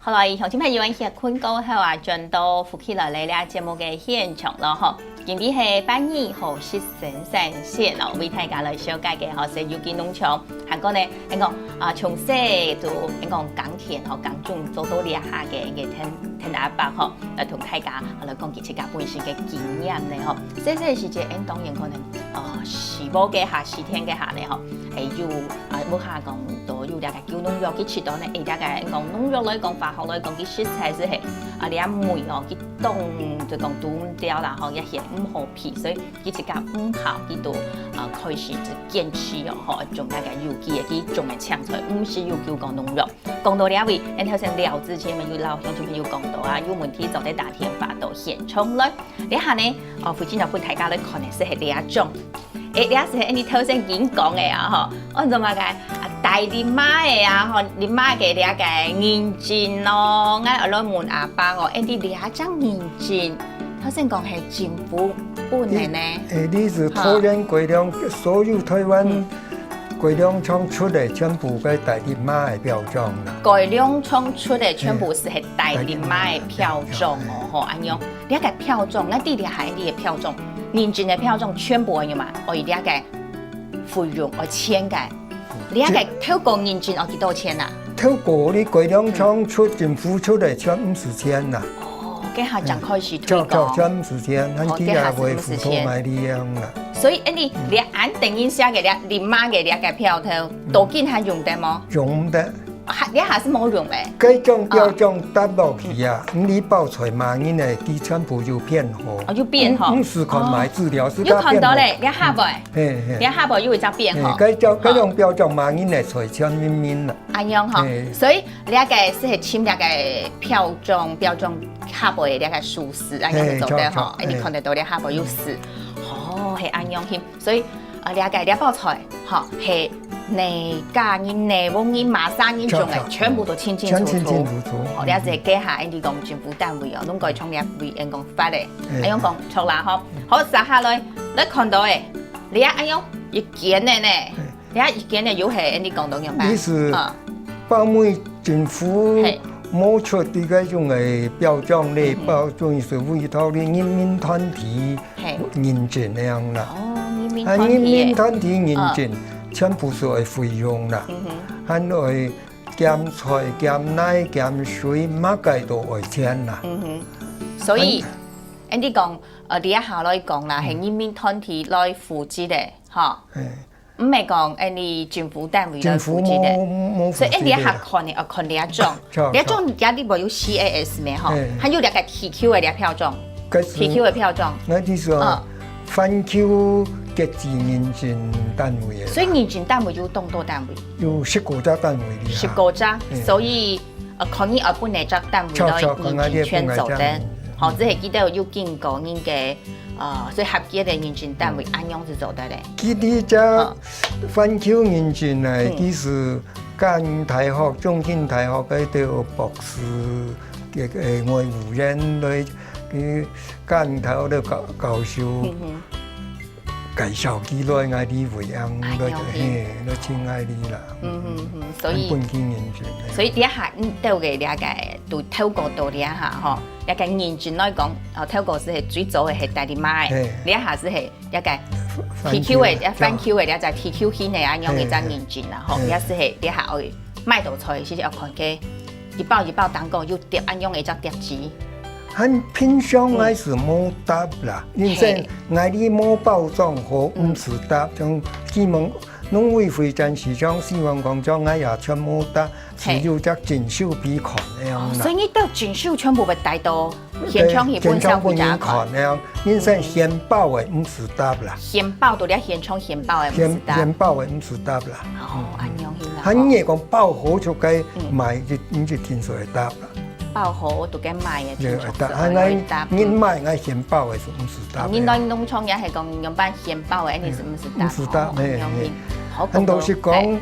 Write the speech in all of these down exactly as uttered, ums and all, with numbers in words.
好了，鄉親朋友，歇睏過後啊，轉到福氣來了這節目个現場了吼。今日係八月好食生產線哦，為大家來紹介个吼，係有機農場。還過呢，𠊎講啊，從細就𠊎講耕田吼，耕種做到這下个，个田，田阿伯吼，來同大家來講佢自家本身个經驗呢吼。細細時節，𠊎當然可能，呃，時務个下，時田个下呢吼，係有啊，屋下講都有這个 舊農藥去試著呢，誒，這个講農藥來講，化學來講，佢實在係，係啊，這味哦，佢當就講堵毋著啦吼，也嫌毋好鼻，所以佢自家毋好，佢都啊開始就堅持哦，吼，種這个有機个，佢種个青菜，毋使有機个農藥。講到這位，𠊎頭先聊之前，有老鄉親朋友講到啊，有問題做得打電話到現場來。這下呢，哦，附近就分大家來看个係這種。 誒，這係你頭先已經講个啊，吼，安怎麼个？啊，大林媽个啊，吼，林媽个這个認證咯，𠊎愛來問阿伯哦，誒，你這隻認證，頭先講係政府分个呢？誒，你係桃園改良，所有台灣改良場出个全部个大林媽个標章啦。改良場出个全部係大林媽个標章哦，吼，恁樣。 這个標章，𠊎知這下你个標章，認證个標章全部愛有嘛？愛這个費用，愛錢个。這个透過認證愛幾多錢啊？透過你改良場出、政府出个全毋使錢啦。哦，這下正開始推廣。全、全、全毋使錢，咱哦，這下係毋使錢。佢也會輔導買你樣啦。所以，誒，你這恁等於寫个這林媽个這个標頭，到今還用得無？用得。 還，這下係無用咧。該種標章貼落去啊，你包菜麼人个，佢全部有編號。哦，有編號。毋、毋使看買資料，哦，係佢編號。有看到咧，這下背，嘿，嘿。這下背有一隻編號。嘿，該種、該種標章麼人个菜全明明啦。恁樣吼，嘿。所以這个係尋這个標章，標章下背个這个數字，恁樣就做得吼。嘿，著，著，誒，你看得到這下背有字。哦，係恁樣去。 所以，啊，這个這包菜，吼，係哪家人、哪屋人、麼儕人種个，著，著，全部都清清楚楚。全清清楚楚。哦，這係該下，𠊎講政府單位哦，攏該從這位𠊎講發个，哎。𠊎講著啦吼。好，接下來，你看到个，這恁樣一間个呢，這一間个又係𠊎講到樣般。意思，啊。包尾政府嘿。無出這个種个標章咧，嗯哼。包總是委託你人民團體 嘿。認證恁樣啦。哦，人民團體个。啊，人民團體認證，嗯。全部係愛費用啦。嗯哼。還愛檢菜、檢泥、檢水，麼个都愛錢啦。嗯哼。所以，恁，恁樣講，呃，這下來講啦，嗯。係人民團體來負責个，吼。嘿。 毋係講恁樣政府單位來負責个。政府無、無負責个。所以恁樣還看呢，哦，看這種。著，著。這種也裡背有C A S咩吼，嘿。還有這个地球个這標章，該係地球个標章。𠊎知係，嗯。環球國際認證單位个啦。所以認證單位有當多單位？有十五隻單位哩哈。十五隻，嘿。所以，呃，可以，呃，分哪隻單位來認證全做得。著，著，看下你分哪隻。好，這係佢兜有經過人个 哦，所以合格个認證單位恁樣就做得咧。佢這隻環球認證呢，嗯。佢係教育大學、中興大學个兜博士个，个外務員來，佢教育大學个教、教授，嗯哼。介紹佢來𠊎這位恁樣來，哎喲，嘿，來請𠊎這啦。嗯哼哼，所以，恁樣分佢認證，嘿。所以這下，嗯，兜个了解，都透過到這下吼。 這个認證來講，哦，透過係最早个係大林媽个，嘿。這下係這个地球个，環球个，這環球个，這隻地球型个恁樣个一隻認證啦，吼，嘿。這係這下愛買到菜，係愛看个一包一包當中有貼恁樣个一隻貼紙。還平常𠊎係無貼啦，嗯。因為𠊎這無包裝好，嗯。毋使貼，像基本農委會、市政府、希望工廠，𠊎也全無貼。 只有隻進修俾看恁樣啦。哦，所以你兜進修全部會帶到現場去分享分人看恁樣，因為係現包个，毋使貼啦。現包到了現場現包个，毋使貼。現、現包个，毋使貼啦。哦，恁樣去啦。還你講包好出去賣，嗯。你就、你就緊手會貼啦。包好，𠊎都該賣个，對，親像係恁樣會貼。人賣，𠊎現包个係毋使貼个。人來農場也係講，樣般現包个，恁樣係毋使貼，毋使貼，哦，嘿，恁樣去。嘿。好，很多是講，講到，嘿。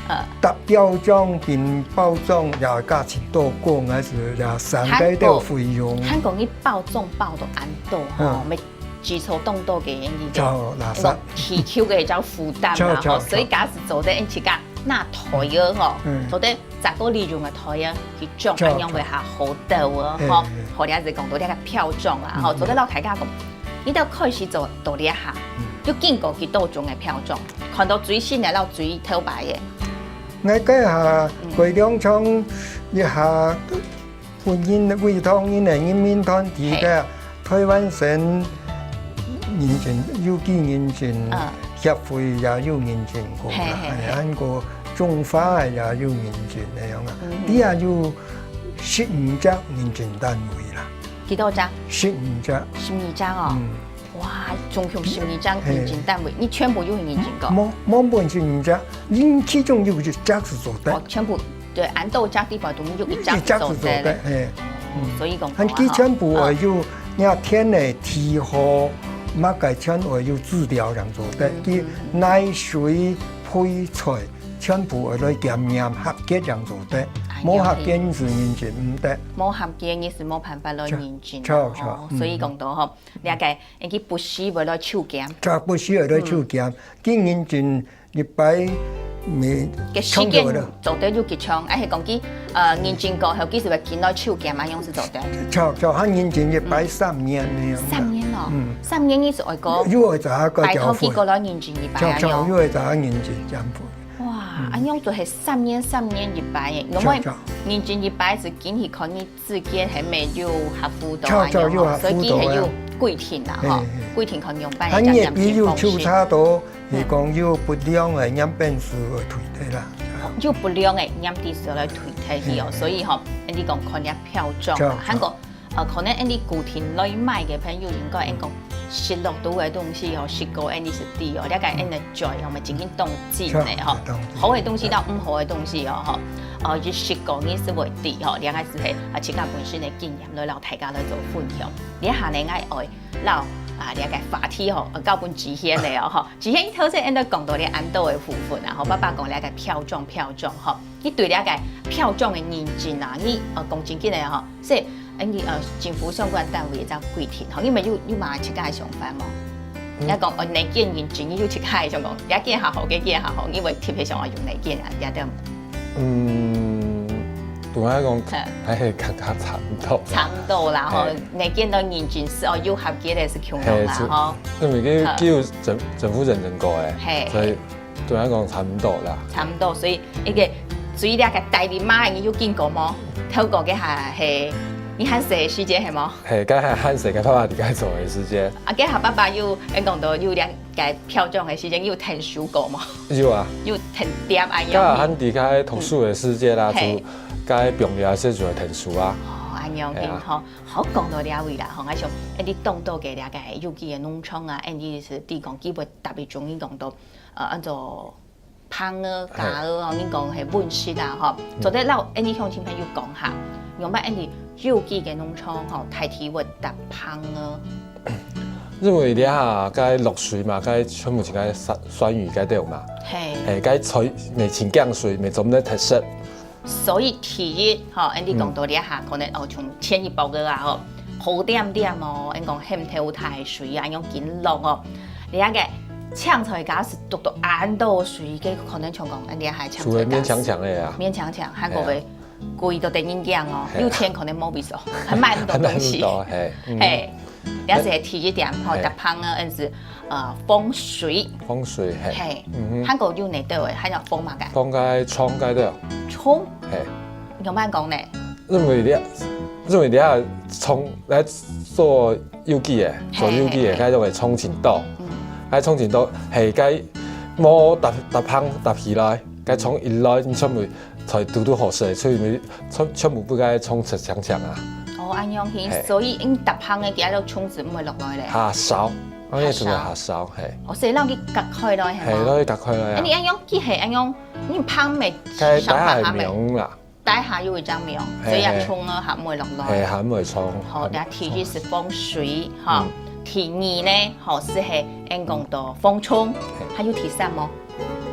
呃。貼標章並包裝也價錢多過，還係也省該兜費用。還講，還講你包裝包到恁多吼，嗯。愛製造當多个，你个，就垃圾。地球个就負擔啦，就，就，吼，所以就。假使做得恁自家拿台个吼，嗯。做得再過利用个台啊，去種，著，恁樣會較好兜哦，著。吼。嘿，嘿。好，這下就講到這个漂種啦，吼，嗯，做得摎大家講，你兜開始做到這下，嗯。有經過幾多種个漂種，看到最新个摎最頭擺个。𠊎該下，嗯。過兩場一下，分人委託人个人民團體个，嘿。台灣省認證，有機認證，嗯。協會也有認證過啦，嘿，嘿，嘿。還過種花个也有認證个樣啊。嗯哼。這下有十五隻認證單位啦。幾多隻？十五隻。十二隻哦。嗯。哇，總共十二隻認證單位，嘿。你全部有認證過？無，無，無十五隻，因其中有一隻係做得。哦，全部，對，恁多隻地方都有一隻係做得个。一隻係做得，嘿。哦，嗯。所以講，還佢全部愛有，哦。你看田个地號，麼个全愛有資料正做得，嗯，佢，嗯，嗯。泥水、肥菜，全部愛來檢驗合格正做得，哎呀，無合格係認證毋得。無合格个係無辦法來認證啊，著，著，吼，嗯。所以講到吼， 了解，佢不時會來抽檢。著，不時會來抽檢，嗯。佢認證一擺，每个時間做得有幾長，還係講佢，呃，認證過後，佢就會緊來抽檢，恁樣係做得。著，著，佢認證一擺三年个樣。三年哦，嗯。三年意思愛過，又愛再過交會。拜託佢過來認證一擺著，著，恁樣。又愛再認證交會。哇，嗯。恁樣就係三年，三年一擺耶，因為著，著。認證一擺係緊去看你 時間還無有合乎到啊，著，著，有合乎到啊。所以佢係有規定啦，吼，嘿，嘿。規定可能用半年啊，你也比有抽查到，嗯。係講有不良个染病史會退忒啦。有不良个染病史來退忒去哦，嘿，嘿。所以吼，恁樣講可能漂種啦，著，著。還過，呃，可能恁樣固定來買个朋友應該恁樣講，食落肚个東西吼，食過恁樣係知哦，了解恁樣嘴吼，乜正經當真个吼，著，當真。好个東西到毋好个東西哦，吼，呃，就食過你係會知吼，了解係係啊，自家本身个經驗。 來摎大家來做分享。這下呢，𠊎愛摎啊，這个話題吼，交分志軒了哦，吼。志軒，你頭先恁樣講到這恁多个部分啊，吼，嗯。爸爸講這个漂種，漂種，吼。你對這个漂種个認證啊，你，呃，講真經个吼，係，恁樣，呃，政府相關單位有這規定，吼，你乜有，有麼个自家个想法無？嗯。你講，呃，哪間認證，你有自家个想講，這間較好，該間較好，你會特別想愛用哪間啊？這點。嗯，對𠊎講，嗯。還係感覺差毋多啦。差毋多啦，吼，嘿。 每間都認證係哦，有合格个係共樣啦，嘿，係，吼。因為佢，好。佢有政，政府認證過个，嘿，所以嘿。對𠊎講差毋多啦。差毋多，所以一个，所以這个代理嘛，你有經過無？透過个還係，你還細个時節係無？嘿，該還，還細个爸爸在該做个時節。啊，該下爸爸有，恁講到有兩个漂種个時間，有𢯭手過無？有啊。有𢯭店啊，該還在該讀書个時節啦，嘿。就該放假个時節就會𢯭手啊。哦，恁樣嘿啊。 好，講到這位啦，吼，𠊎想，恁樣當多个這个有機个農場啊，恁樣係地講基本特別中意講到，呃，恁樣做蜂仔、嘿。鴨仔吼，你講係溫室啊，吼，嗯。做得摎恁樣鄉親朋友講下，用麼恁樣有機个農場吼，大體會搭蜂仔。因為這下該落水嘛，該全部係該酸，酸雨該兜嘛，嘿。嘿，該水，無清淨水，無做得食。 所以第一，吼，恁樣講到這下，嗯。可能哦，從前一步个啊，吼，好點點哦，恁講喊頭大水啊，恁樣緊落哦，這个青菜假使堵到恁多水，該可能像講，恁樣還青菜假使。就會勉強強个啊。勉強強，還過會嘿啊。貴到得人驚哦，嘿啊。有錢可能無位所，還買毋到東西。還買毋到，嘿，嗯。嘿。 這係第一點，吼，嘿。搭蜂仔，恁樣係，呃，防水。防水，嘿。嘿，嗯哼。還過有哪兜个，還愛防麼个？防該蟲該兜。蟲？嘿。仰般講呢？因為這，因為這蟲來做有機个，做有機个，嘿，嘿，嘿。該種个蟲真多。嗯。該蟲真多，係該無搭，搭蜂搭起來，該蟲一來，你全部 菜堵堵好勢，所以全，全部分該蟲食淨淨啊。哦，恁樣去，嘿。所以因搭蜂个，佢个蟲子毋會落來咧。較少，恁樣就會較少，嘿。哦，所以摎佢隔開來，係無？嘿，摎佢隔開來啊。哎，你恁樣，佢係恁樣，你蜂仔上爬下咩？該底下个網啦。底下有一張網，嘿，所以啊，嘿。蟲仔還毋會落來。嘿，還毋會蟲。好，該第一係防水，哈。嗯。第二呢，吼，係係，恁講到防蟲，嘿。還有第三無？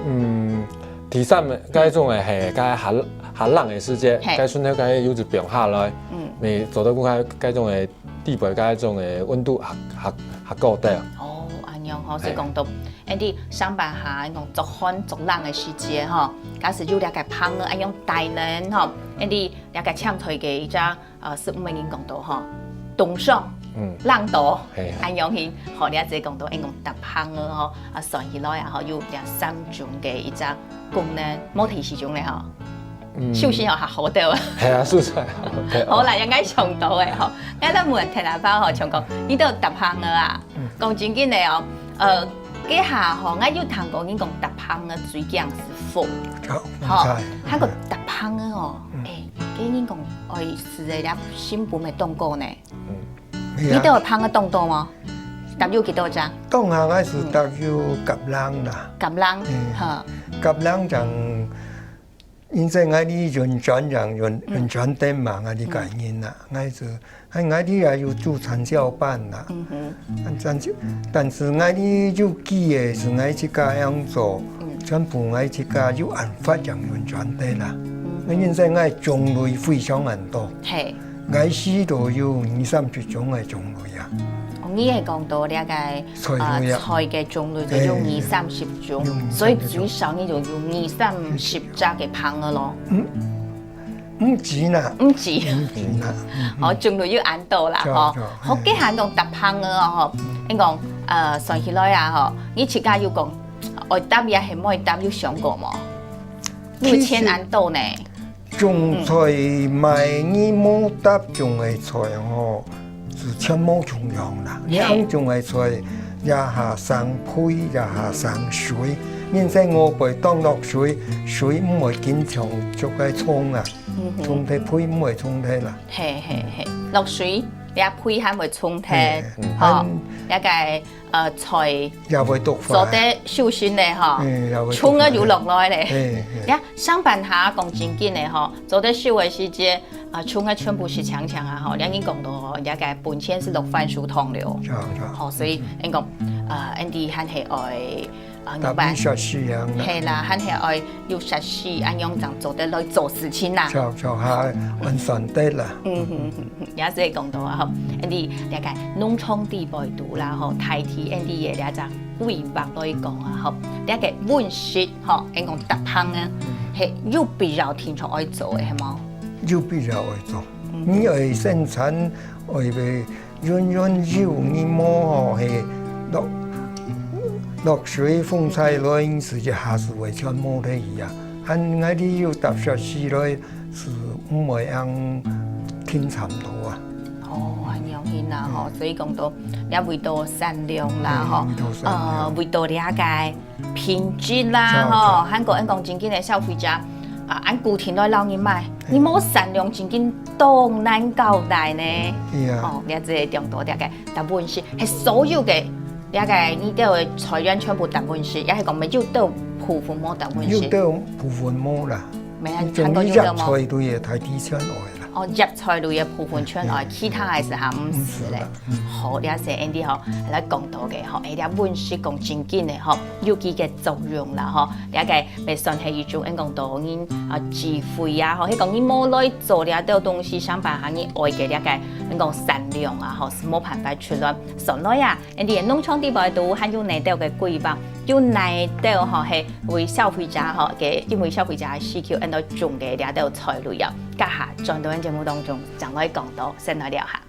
嗯，第三个，該種个係，該較，較冷个時節，嘿。該時節該有一放下來，嗯。你做得講該，該種个地背該種个溫度較，較，較高兜。哦，恁樣吼，嘿。所以講到，恁樣上班下，講著寒著冷个時節吼，假使有這個棚仔恁樣帶等吼，恁樣這個青菜个一隻，呃，食物个人講到吼，凍傷，嗯。冷著，係，係。恁樣形，吼，這就講到，𠊎講搭棚仔吼，啊，算起來啊，吼，有這三種个一隻功能，無第四種咧吼。嗯。休息吼，較好兜啊。係啊，休息較好兜。好啦，應該想到个吼，𠊎來問田阿伯吼，像講，你都搭棚仔啊？嗯。講真經个哦，呃，這下吼，𠊎有聽過人講搭棚仔最驚係風。好，吼，毋知。還過搭棚仔哦，嗯。欸，該人講愛使个這新聞个當多呢。嗯。係啊。你都有棚仔當多無？搭有幾多隻？當下𠊎係搭有甲零啦。甲零，嗯。哈。甲零正，因為𠊎哩運轉正運，嗯。運轉店嘛，𠊎哩个人啦，嗯。𠊎係，𠊎，𠊎哩也有做產銷班啦。嗯哼。但是，但是𠊎哩有機个係𠊎自家樣做，嗯。全部𠊎自家有辦法正運轉店啦。嗯哼。因為𠊎種類非常恁多。係。 𠊎試著有二三十種个種類啊。哦，你係講到這個，菜類啊。呃，菜个種類就有二三十種，欸，有二三十種。所以最少你就有二三十隻个棚仔咯。嗯，毋止啦。毋止。毋止啦。嗯，嗯。哦，種類有恁多啦，著，吼。著，好，嘿。該還講搭棚仔哦，吼，你講，呃，算起來啊，吼，你自家有講，愛搭也係毋愛搭，有想過無？目前恁多呢？其實 種菜，嗯。萬一無搭種个菜吼，係全無重量啦。嘿。你恁種个菜，這下生肥，這下生水，人生活會當落水，水毋會經常就該沖啊，嗯哼。沖忒肥毋會沖忒啦。嘿，嘿，嘿，落水，這肥還會沖忒，嘿。吼，嗯。這個 呃，菜也會毒化。做得收成咧吼，嗯，也會毒化。蟲仔又落來咧。嘿，嘿。呀，上半下講真經个吼，做得收个時節，啊，蟲仔全部食淨淨啊吼，你講到吼，這個本錢係落番薯桶了。是啊，是啊。吼，所以，嗯。𠊎講，呃，𠊎等還係愛，啊，明白。特別小心啊。係啦，還係愛有小心，恁樣正做得來做事情啦。是啊，是啊，還安全的啦。嗯，嗯，嗯。 也係講到啊，吼，𠊎等這個農場裡背肚啦，吼，大體𠊎等个這隻規劃來講啊，吼，這個溫室，吼，𠊎講搭棚仔，嗯。係有必要定著愛做个，係無？有必要愛做。嗯。你愛生產，愛要運運有，你無吼，係落，落水風吹來，時節下係會全無忒去啊。恁𠊎等有搭設施來， 係毋會恁停產到啊。哦，恁樣形啊，吼，嗯。所以講到，也為到產量啦，嗯，吼，為到產量。呃，為到這個品質啦，著，吼，著。還過𠊎講真經个消費者，啊，恁固定來摎你買，嗯。你無產量真經當難交代呢。係啊。哦，這就係講到這個搭溫室，係所有个，這個你兜个菜園全部搭溫室，也係講無有兜部分無搭溫室？有兜部分無啦。 無啊，你總歸葉菜類个大體全愛啦。哦，葉菜類个部分全愛，嗯。其他个係還毋使咧。毋使啦，嗯。好，這係𠊎等吼，來講到个吼，哎，這溫室講真經个吼，有幾個作用啦吼。這個也算係一種，𠊎講到人啊，智慧啊，吼，係講你無來做這兜東西，想辦法你愛个這個，𠊎講產量啊，吼，係無辦法出來。算來啊， 𠊎等个農場裡背肚還有哪兜个規劃，有哪兜吼係為消費者吼个，因為消費者个需求，𠊎等種个這兜菜類啊，這下轉到𠊎等節目當中，正來講到，先來尞下。